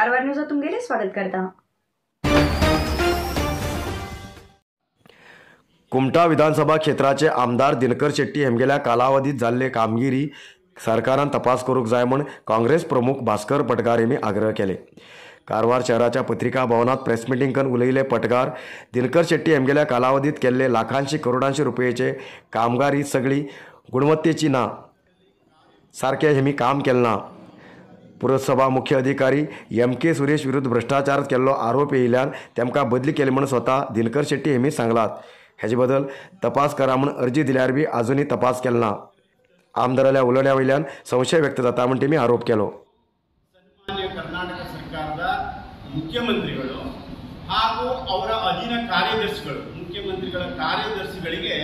कारवार न्यूजात तुमगेले स्वागत करता. कुमठा विधानसभा क्षेत्राचे आमदार दिनकर शेट्टी हेमगेल्या कालावधीत जाल्ले कामगिरी सरकारान तपास करूंक जाय म्हूण काँग्रेस प्रमुख भास्कर पटकार हेमी आग्रह केले. कारवार शहराच्या पत्रिका भवनात प्रेस मिटींग करून उलयले पटकार दिनकर शेट्टी हेमगेल्या कालावधीत केल्ले लाखांशी करोडांशी रुपयेचे कामगारी सगळी गुणवत्तेची ना, सारखे हेमी काम केलें ना. पुरसभा मुख्य अधिकारी एम के सुरेश विरुद्ध भ्रष्टाचार केल्लो आरोप येयल्यान तेमकां बदली केली म्हूण स्वता दिनकर शेट्टी हेमी सांगलात. हेजे बदल तपास करा म्हूण अर्जी दिल्यार बी आजुनूय तपास केलो ना. आमदाराल्या उलोवण्या वयल्यान संशय व्यक्त जाता म्हूण तेमी आरोप केलो. ಕರ್ನಾಟಕ ಸರ್ಕಾರದ ಮುಖ್ಯಮಂತ್ರಿಗಳು ಹಾಗೂ ಅವರ ಅಧೀನ ಕಾರ್ಯದರ್ಶಿಗಳು, ಮುಖ್ಯಮಂತ್ರಿಗಳ ಕಾರ್ಯದರ್ಶಿಗಳಿಗೆ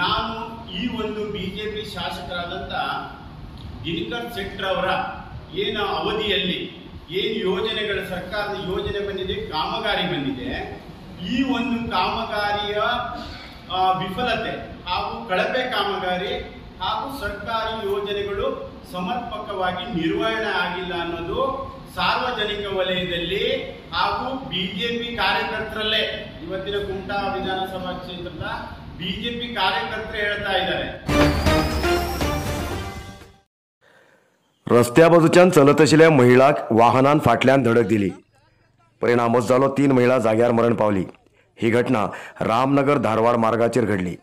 ನಾನು ಈ ಒಂದು ಬಿಜೆಪಿ ಶಾಸಕರಾದಂಥ ದಿನಕರ್ ಶೆಟ್ಟರ್ ಅವರ ಏನು ಅವಧಿಯಲ್ಲಿ ಏನು ಯೋಜನೆಗಳ ಸರ್ಕಾರದ ಯೋಜನೆ ಬಂದಿದೆ, ಕಾಮಗಾರಿ ಬಂದಿದೆ, ಈ ಒಂದು ಕಾಮಗಾರಿಯ ವಿಫಲತೆ ಹಾಗೂ ಕಳಪೆ ಕಾಮಗಾರಿ ಹಾಗೂ ಸರ್ಕಾರಿ ಯೋಜನೆಗಳು ಸಮರ್ಪಕವಾಗಿ ನಿರ್ವಹಣೆ ಆಗಿಲ್ಲ ಅನ್ನೋದು ಸಾರ್ವಜನಿಕ ವಲಯದಲ್ಲಿ ಹಾಗೂ ಬಿಜೆಪಿ ಕಾರ್ಯಕರ್ತರಲ್ಲೇ ಇವತ್ತಿನ ಕುಮಟಾ ವಿಧಾನಸಭಾ ಕ್ಷೇತ್ರದ ಬಿಜೆಪಿ ಕಾರ್ಯಕರ್ತರು ಹೇಳ್ತಾ ಇದ್ದಾರೆ. रस्त्या बाजूच्यान चलत आशिल्ल्या महिलाक वाहनान फाटल्यान धडक दिली. परिणामच जालो 3 महिला जाग्यार मरण पावली. ही घटना रामनगर धारवाड मार्गाचेर घडली.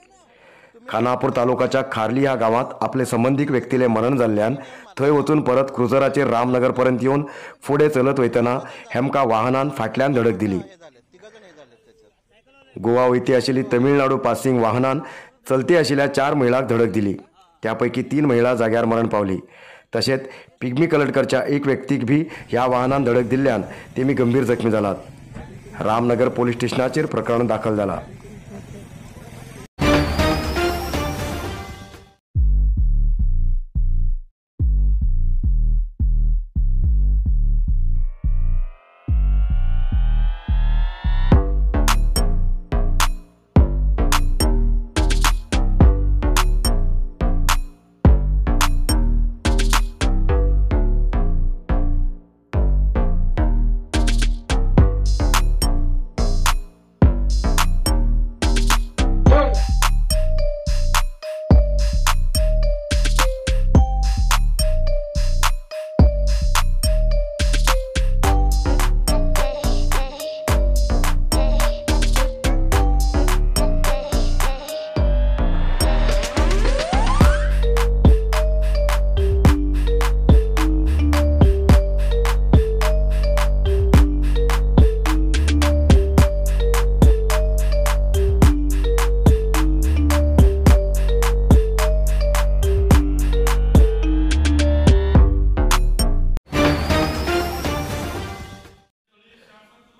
खानापूर तालुकाच्या खार्ली ह्या गांवांत आपले संबंदीक व्यक्तीले मरण जाल्ल्यान थंय वचून परत क्रुजराचेर रामनगर पर्यंत येवन फुडें चलत वयतना हेमकां वाहनान फाटल्यान धडक दिली. गोवा वयती आशिल्ली तमिळनाडू पासिंग वाहनान चलती आशिल्ल्या 4 महिलांक धडक दिली. त्या पैकी 3 महिला जाग्यार मरण पावली. तशेंच पिग्मी कलटकरच्या एक व्यक्तीक बी ह्या वाहनान धडक दिल्ल्यान तेमी गंभीर जखमी जालात. रामनगर पोलीस स्टेशनाचेर प्रकरण दाखल जाला.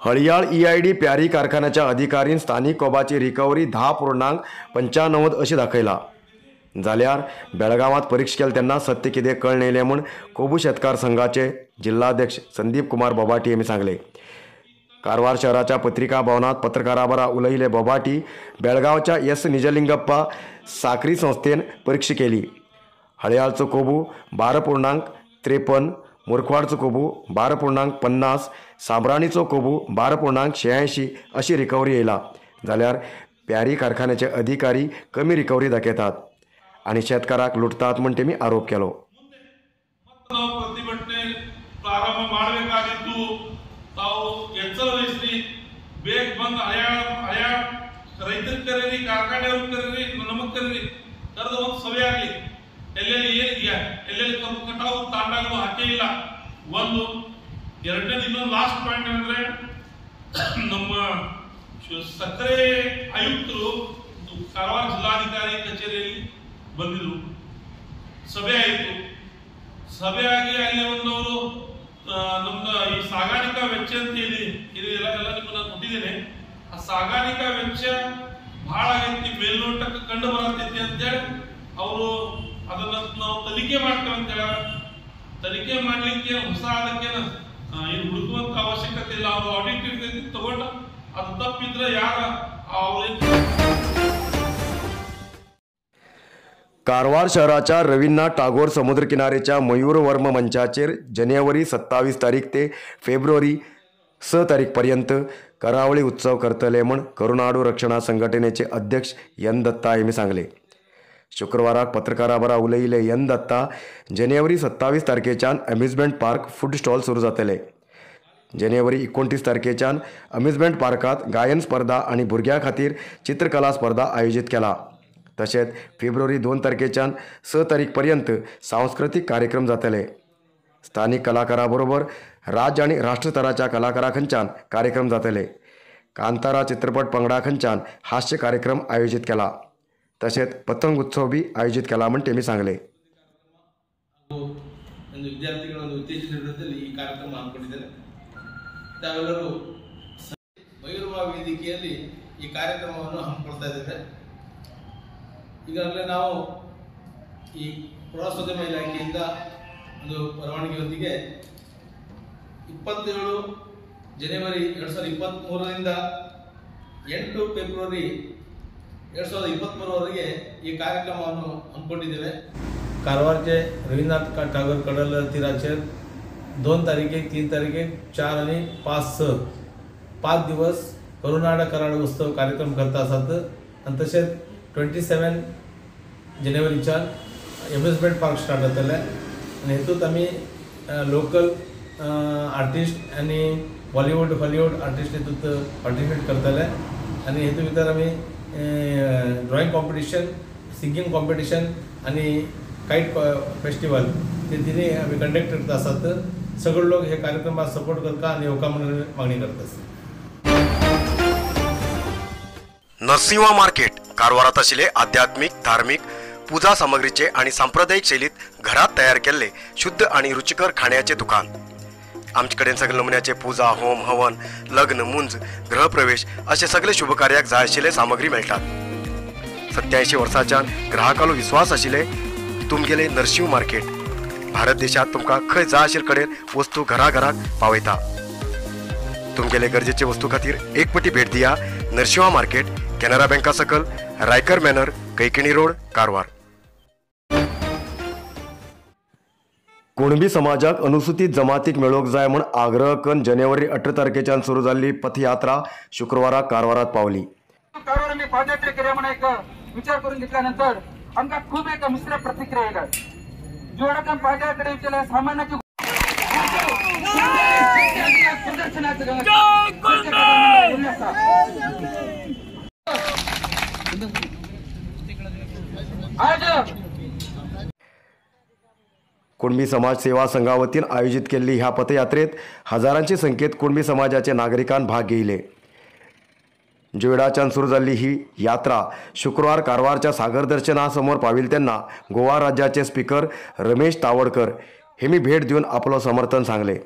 हळियाळ EID प्यारी कारखान्याच्या अधिकारीन स्थानिक कोबाची रिकव्हरी 10.95 अशी दाखयला. जाल्यार बेळगांवांत परीक्षा केली तेन्ना सत्य कितें कळ्ळें येयलें म्हूण कोबू शेतकार संघाचे जिल्हाध्यक्ष संदीप कुमार बोबाटी हेमी सांगले. कारवार शहराच्या पत्रिका भवनात पत्रकारां बरा उलयले बोबाटी बेळगांवच्या एस निजलिंगप्पा साखरी संस्थेन परीक्षा केली. हळियाळचो कोबू 12.53, मुरखवाडचो कोबू 12.50, साबराणीचो कोबू 12.86 अशी रिकव्हरी येयला. जाल्यार प्यारी कारखान्याचे अधिकारी कमी रिकव्हरी दाखयतात आनी शेतकाराक लुटतात म्हूण तेमी आरोप केलो. ಪ್ರತಿಭಟನೆ ಪ್ರಾರಂಭ ಮಾಡಬೇಕಾಗಿತ್ತು. ತಾವು ಎಚ್ಚರ ವಹಿಸ್ರಿ, ಬೇಗ ಬಂದು ಹಳೆಯ ರೈತರ ಕರೀರಿ, ಕಾರ್ಖಾನೆಯವ್ರ ಕರೀರಿ, ನಮಗ್ ಕರೀರಿ, ಕರೆದು ಒಂದು ಸಭೆ ಆಗಲಿ. ಎಲ್ಲೆಲ್ಲಿ ಏನಿದೆಯಾ, ಎಲ್ಲೆಲ್ಲಿ ಕಬ್ಬು ಕಟಾವು ತಾಂಡಗಳು ಹಾಕೇ ಇಲ್ಲ. ಒಂದು ಎರಡನೇದು ಇನ್ನೊಂದು ಲಾಸ್ಟ್ ಪಾಯಿಂಟ್ ಅಂದ್ರೆ ನಮ್ಮ ಸಕ್ಕರೆ ಆಯುಕ್ತರು ಕಾರವಾರ ಜಿಲ್ಲಾಧಿಕಾರಿ ಕಚೇರಿಯಲ್ಲಿ ಬಂದಿದ್ರು. ಸಭೆ ಆಯಿತು. ಸಭೆ ಆಗಿ ಅಲ್ಲಿ ಒಂದವರು ನಮ್ದು ಈ ಸಾಗಾಣಿಕಾ ವೆಚ್ಚ ಅಂತ ಹೇಳಿ ಇದು ಎಲ್ಲ ಎಲ್ಲ ನಿಮ್ಮನ್ನ ನಾನು ಕೊಟ್ಟಿದ್ದೇನೆ. ಆ ಸಾಗಾಣಿಕಾ ವೆಚ್ಚ ಬಹಳ ಆಗೈತಿ, ಮೇಲ್ನೋಟಕ್ಕೆ ಕಂಡು ಬರತೈತಿ ಅಂತೇಳಿ ಅವರು ಅದನ್ನ ನಾವು ತನಿಖೆ ಮಾಡ್ತೇವೆ ಅಂತ ಹೇಳ. ತನಿಖೆ ಮಾಡ್ಲಿಕ್ಕೆ ಹೊಸ ಅದಕ್ಕೆ ಏನು ಹುಡುಕುವಂತ ಅವಶ್ಯಕತೆ ಇಲ್ಲ. ಅವರು ಆಡಿಟ್ ಇರ್ತೈತಿ, ತಗೊಂಡು ಅದು ತಪ್ಪಿದ್ರೆ ಯಾರ ಅವ್ರ. कारवार शहराच्या रवींद्रनाथ टागोर समुद्रकिनारेच्या मयूरवर्म मंचाचेर जानेवारी 27 तारीख ते फेब्रुवारी 6 तारीख पर्यंत करावळी उत्सव करतले म्हूण करुणाडू रक्षणा संघटनेचे अध्यक्ष एन दत्ता हेमी सांगले. शुक्रवाराक पत्रकारां बरा उलयिल्ले एन दत्ता जानेवारी 27 तारखेच्यान अम्युजमेंट पार्क फूड स्टॉल सुरू जातले. जानेवारी 29 तारखेच्यान अम्युजमेंट पार्कात गायन स्पर्धा आनी भुरग्यां खातीर चित्रकला स्पर्धा आयोजीत केला. तशेंच फेब्रुवारी 2 तारखेच्यान 6 तारीख पर्यंत सांस्कृतीक कार्यक्रम जातले. स्थानिक कलाकारां बरोबर राज्य आनी राष्ट्रस्तराच्या कलाकारां खंयच्यान कार्यक्रम जातले. कांतारा चित्रपट पंगडा खंयच्यान हास्य कार्यक्रम आयोजीत केला. तशेंच पतंग उत्सव बी आयोजीत केला म्हूण तेमी सांगले. ವಿದ್ಯಾರ್ಥಿಗಳ ಒಂದು ಉತ್ತೇಜನ ರೂಪದಲ್ಲಿ ಈ ಕಾರ್ಯಕ್ರಮ ಹಮ್ಮಿಕೊಂಡಿದ್ದೇನೆ. ತಾವೆಲ್ಲರೂ ಮಯೂರವ ವೇದಿಕೆಯಲ್ಲಿ ಈ ಕಾರ್ಯಕ್ರಮವನ್ನು ಹಮ್ಮಿಕೊಳ್ತಾ ಇದ್ದೇವೆ. ಈಗಾಗಲೇ ನಾವು ಈ ಪ್ರವಾಸೋದ್ಯಮ ಇಲಾಖೆಯಿಂದ ಒಂದು ಪರವಾನಗಿಯೊಂದಿಗೆ 27 ಜನವರಿ 2023ರಿಂದ 8 ಫೆಬ್ರವರಿ 2023ವರೆಗೆ ಈ ಕಾರ್ಯಕ್ರಮವನ್ನು ಹಮ್ಮಿಕೊಂಡಿದ್ದೇವೆ. कारवारचे रवींद्रनाथ टागोर कडल तीराचेर 2 तारखेक 3 तारखेक 4 आनी 5 6 5 दिवस करुणाड कराड उत्सव कार्यक्रम करता आसात. आनी तशेंच 27 जानेवारीच्यान एम्युजमेंट पार्क स्टार्ट जातलें आनी हेतूंत आमी लोकल आर्टिस्ट आनी बॉलिवूड हॉलिवूड आर्टिस्ट हेतूंत पार्टिसिपेट करतले. आनी हेतूंत भितर आमी ड्रॉइंग कॉम्पिटिशन, सिंगींग कॉम्पिटिशन आनी काइट फेस्टिवल ते तिन्ही आमी कंडक्ट करता आसात. सगळे लोक हे कार्यक्रमाक सपोर्ट करता आनी येवका म्हणून मागणी करता. नरसिंहा मार्केट कारवारात आशिल्ले आध्यात्मिक, धार्मिक पूजा सामग्रीचे आनी सांप्रदायिक शैलीत घरात तयार केल्ले शुद्ध आनी रुचिकर खाण्याचे दुकान. आमचे कडेन सगळे नमुन्याचे पूजा, होम, हवन, लग्न, मुंज, गृहप्रवेश असे सगळे शुभकार्याक जाय आशिल्ले सामग्री मेळटात. 87 वर्सांच्यान ग्राहकालो विश्वास आशिल्ले तुमगेले नरसिंह मार्केट भारत देशात तुमकां खंय जाय आशिल्ले कडेन वस्तू घरा घराक पावयता. तुमगेले गरजेचे वस्तू खातीर एक पटी भेट दिया नरसिंहा मार्केट, केनरा बँका सकल, रायकर मॅनर, कैकिणी रोड, कारवार. कुणबी समाजाक अनुसूचित जमातीक मेळोवंक जाय म्हूण आग्रह करून जानेवारी 18 तारखेच्यान सुरू जाल्ली पथयात्रा शुक्रवाराक कारवारात पावली. कारवार आमी पादयात्रा करूया म्हूण एक विचार करून घेतल्यानंतर आमकां खूब एक मिश्र प्रतिक्रिया येयल्या. जोडाक पादयात्रा येवचेले सामान्याची आज कुणबी समाज सेवा संघा वतीन आयोजित केल्ली ह्या पथयात्रेत हजारांची संख्येत कुणबी समाजाचे नागरिकान भाग घेयले. जोयडाच्यान सुरू जाल्ली ही यात्रा शुक्रवार कारवारच्या सागर दर्शनासमोर पाविल तेन्ना गोवा राज्याचे स्पीकर रमेश तावडकर हेमी भेट दिवन आपलो समर्थन सांगले.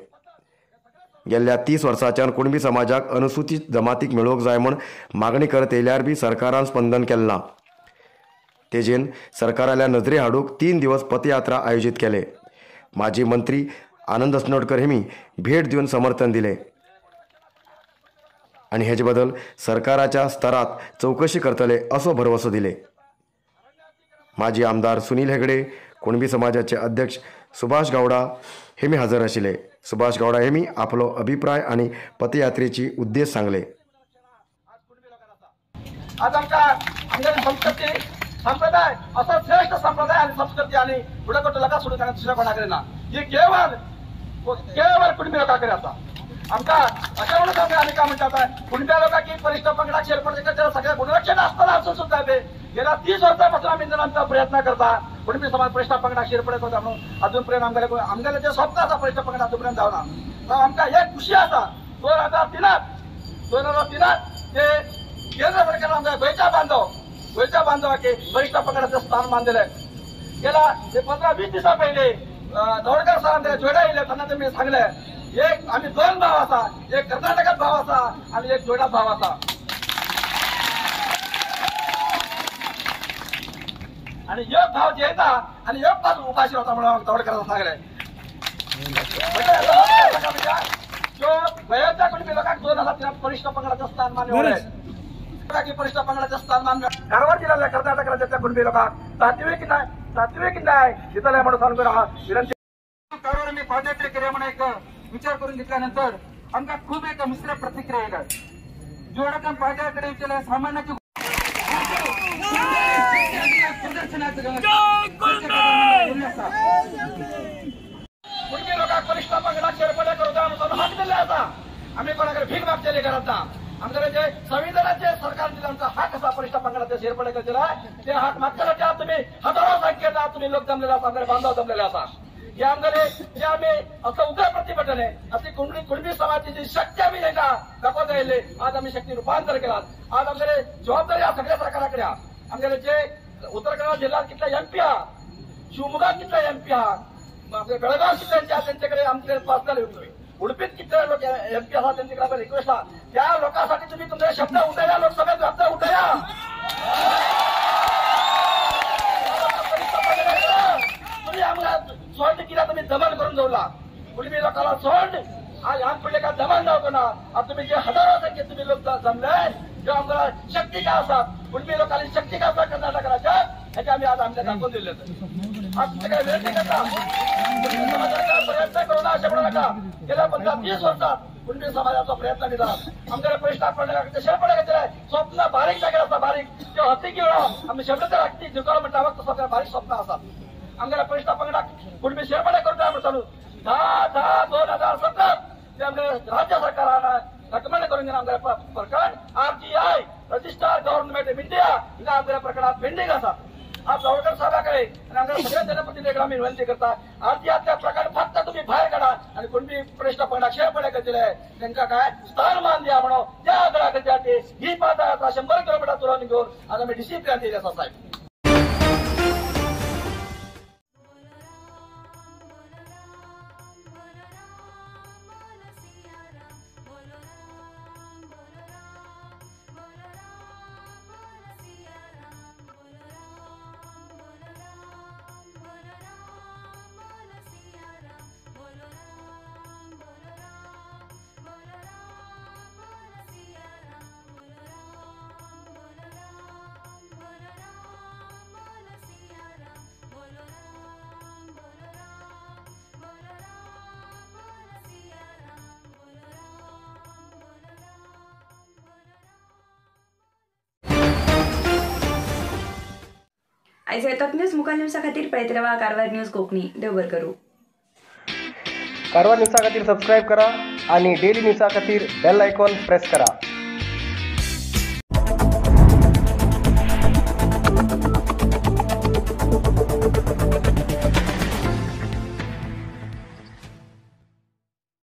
गेल्ल्या 30 वर्सांच्यान कुणबी समाजाक अनुसूचित जमातीक मेळोवंक जाय म्हूण मागणी करत येयल्यार बी सरकारान स्पंदन केलें ना. तेजेन सरकाराल्या नजरे हाडूंक 3 दिवस पथयात्रा आयोजीत केले. माजी मंत्री आनंद असनोडकर हेमी भेट दिवन समर्थन दिले आनी हेजे बदल सरकाराच्या स्तरात चवकशी करतले असो भरवसो दिले. माजी आमदार सुनील हेगडे, कुणबी समाजाचे अध्यक्ष सुभाष गावडा हेमी हजर आशिल्ले. सुभाष गावडा हेमी आपलो अभिप्राय आनी पथयात्रेची उद्देश सांगले. आज आमकां आमगेली संस्कृती संप्रदाय असो श्रेष्ठ संप्रदाय आनी संस्कृती आनी फुडें लोकां सोडून ताणें दुसऱ्या कोणा कडेन ना. ही केवळ केवळ कुणबी लोकां कडेन आसा. आमकां अशें म्हणून आमी आनी काय म्हणटा कुणब्या लोकांक ही वरिश्ठ पंगडाक शेरपड सगळ्या गुणलक्षण आसतना आसून सुद्दां ते गेल्या 30 वर्सां पासून आमी आमचो प्रयत्न करता कुणबी समाज वरिश्ठ पंगडाक शेरपड करता म्हणून. अजून पर्यंत आमगेले आमगेलें जें स्वप्न आसा वरिश्ठ पंगडा अजून पर्यंत जावना. आमकां एक खुशी आसा 2003 ते केंद्र सरकारान आमच्या गोंयच्या बांधवाक वरिश्ठ पंगडाचें स्थानमान दिलें. गेल्या 15-20 दिसां पयलीं दवडकर सरान ते जोयडा येयले तेन्ना तेमी सांगलें एक आमी 2 भाव आसा, एक कर्नाटकात भाव आसा आनी एक जोयडा भाव आसा. आनी एक भाव जेयता आनी एक भाव उपाशी रावता म्हणून दवडकरान सांगलें. ज्यो गोंयाच्या कुणबी लोकांक 2003 वरिश्ठ पंगडाचें स्थानमान मेळ्ळें. वरिश्ठ पंगडाचें स्थानमान कारवार जिल्ह्यांतल्या कर्नाटक राज्यातल्या कुणबी लोकांक तात्विक न्याय, तात्विक न्याय दितले म्हणून सांगून हा विनंती। कारवार आमी पादयात्रा करया म्हण एक विचार करून घेतल्यानंतर आमकां खूब एक मिश्र प्रतिक्रिया येयल्या। जोडाकम पादयात्रा विचारल्या सामान्याची कुणबी लोकांक बलिश्ठ पंगडाक शेरपडे करूं जाय म्हणून हक दिल्ले आसा। आमी कोणाकडे भीक मागचेली गरज ना। आमचे जे संविधानाचे सरकार दिले आमचा हक आसा बलिश्ठ पंगडाचे शेरपडे करचेले, ते हक मागच्यासाठी आज तुम्ही हजारो संख्येत आज तुम्ही लोक जमलेले आसा, आमचे बांधव जमलेले आसा। हे आमगेले जे आमी असं उग्र प्रतिभटन अशी कुणबी समाजाची जी शक्ती आमी तांकां दाखोवन आयिल्ली आज आमी शक्ती रुपांतर केला। आज आमगेले जबाबदारी आसा सगळ्या सरकारा कडेन। आमगेले जे उत्तर कन्नड जिल्ह्यात कितले एमपी आहा, शिवमोगात कितले एमपी आहा, बेळगांव कितले एमपी आहा, त्यांच्याकडे आमचे पर्सनल उडपीत कितले लोक एमपी आसा त्यांच्याकडे आमकां रिक्वेस्ट आहा, त्या लोकांसाठी तुम्ही तुमचे शब्द उठया, लोकसभेत शब्द उठया। तुम्ही आमकां सोंड कित्याक तुम्ही दमन करून दवरला, कुणबी लोकांना सोंड आज आम फुडले काय दमन जावंक ना। आज तुम्ही जे हजारो संख्येत तुम्ही लोक जमले जे आमकां शक्ती काय आसा, कुणबी लोकांनी शक्ती काय आसा कर्नाटक राज्यात हेचे आमी आज आमच्या दाखोवन दिल्ले। आज तुमचे विनंती करता, कुणबी समाजाचा प्रयत्न करू ना अशें म्हणू नाका। गेल्या 15-20 वर्सात कुणबी समाजाचो प्रयत्न दिला। आमच्या परिश्ठ शेरपडे घेतले स्वप्न बारीक जाग्यार आसा, बारीक त्यो हती गिळो आमी शब्द हत्ती झुकलो म्हणटा तसो बारीक स्वप्न आसात। आमच्या परिश्ठ पंगडाक कुणबी शेरपडे करूं जाय म्हणून 10-10-2017 ते आमच्या राज्य सरकारान रेकमेंड करून घेवन आमच्या प्रकरण RGI register government of India हिंगा आमच्या प्रकरणात पेंडींग आसा। आज जावडेकर साहेबा कडे आणि आमच्या सगळ्या जनप्रतिनिधी आमी विनंती करता, आरजीआयतले प्रकरण फक्त तुम्ही भायर काढा आणि कुणबी प्रश्न पंगडाक शेरपडे करतले तांकां काय स्थानमान दिया म्हणून त्या आग्रहासाठी ही पादयात्रा 100 किलोमीटर तुरंत घेऊन आज आमी डिसिप्लिन दिली आसा साहेब। आयज येतात न्यूज मुखार न्यूजा खातीर पळयत रावा कारवार न्यूज कोंकणी। देव बरें करूं। कारवार न्यूजा खातीर सबस्क्रायब करा आणि डेली न्यूजा खातीर बेल आयकॉन प्रेस करा।